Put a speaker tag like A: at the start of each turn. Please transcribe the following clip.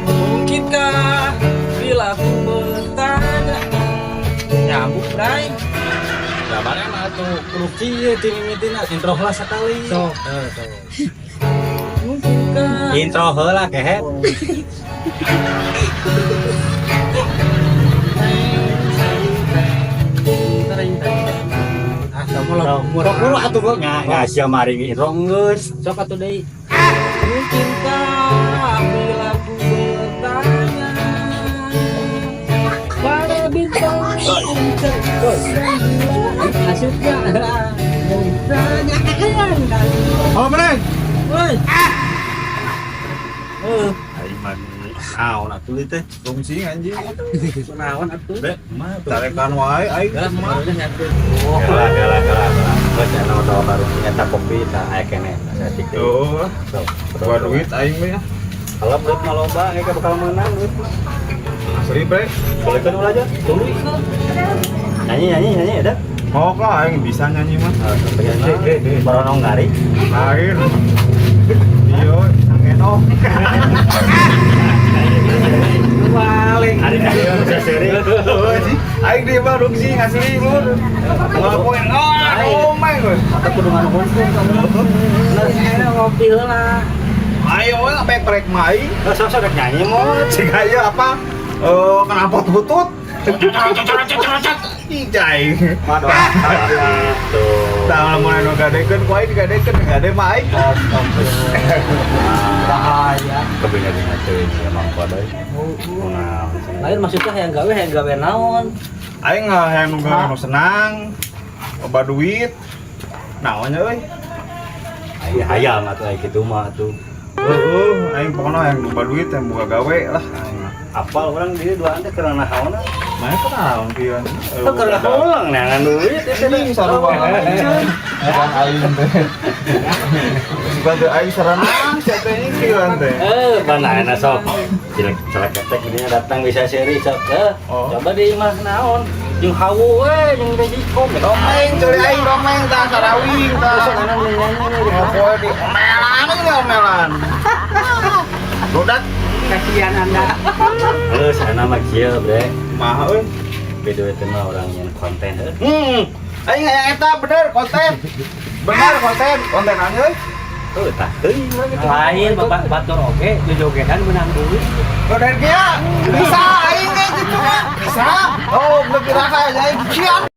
A: Mungkinkah bila ku bertanya? Nyambung, Bray.
B: Gambarnya mah tuh kudu kieu ti mimitina, intro heula sakali.
A: Sok, eh, sok. Mungkinkah
B: Intro heula, kehet.
A: Ah, kamu lo
B: Kok kudu atuh kok nya nya sia mari intro geus.
A: Sok atuh deui. Mungkinkah bila ku bertanya pada bintang? Maksudnya tanya.
C: Oh, Breng.
A: Woi. Eh,
B: Aing mah naon atuh ieu teh?
C: Rungsing, anjing.
A: Naon atuh?
B: Be, mah tuh.
C: Tarekan wae aing
A: Gelas
C: mah.
A: barunya nyatu.
B: Gala gala gala gala. Geus anu tahu baru nyata kopi tah aya keneh saeutik deui.
C: Tuh,
B: Sok.
C: gua duit aing mah ya.
B: Kalau duit mah loba, engke bakal menang duit mah.
C: Asli, Bre.
B: Bolehkan ulah aja.
A: Tuluy.
B: Nyanyi nyanyi nyanyi ada.
C: Oh, kok aing bisa nyanyi mah.
B: Baronong ngari.
C: Lain. Iya, sang eno.
A: Paling.
B: Ari kali bisa seri.
C: Oh, sih. Aing di mah rungsing asli lur. Ngelakuin oh, omeng we.
B: Atau kudu nganuhun kamu.
A: Enak ngopi heula.
C: Ayo we sampai prek mah aing.
B: Sok sok rek nyanyi mau.
C: Cik aja apa? Eh, kenapa butut? Ih, aing.
B: Waduh. Tuh.
C: Tah lamun anu gadekeun ku aing digadekeun, gade mah aing.
A: Bahaya.
B: Kebinga-binga teuing emang kodoi. Nah,
A: Lain maksudnya hayang gawe naon?
C: Aing nggak hayang nu gawe nu senang, loba duit. Naonnya euy?
B: Aing hayang atuh aya kitu mah atuh.
C: Heeh, aing pokoknya hayang loba duit, hayang boga gawe lah aing mah.
B: Apal urang di duaan teh keur nahaonna?
C: Mana kunaon kieu?
B: Teu keur ulang neangan duit teh.
C: Anjing sarua bukan aing teh. Bukan teh aing saranang sia teh kieu teh.
B: Eh, mana enak sok. Jelek jelek ketek dinya datang bisa seri sok. Eh,
C: Oh.
B: coba di imah naon? Jeung hawu we jeung resiko.
C: Domeng curi aing domeng tah sarawing tah.
B: Sok anu nyanyi nih.
C: Ngopoe di omelan aja omelan. Budak
A: Kasihan Anda.
B: Eh, sana mah kieu, Bre.
C: mah euy.
B: Video itu mah orang yang konten heuh.
C: Aing hayang eta bener konten. Bener konten, kontenan euy.
B: Tuh, tah teuing urang gitu.
A: Lain bapak batur oge jojogedan menang duit.
C: Konten kieu bisa aing ge gitu mah. Bisa. Oh, belum kira aing kian.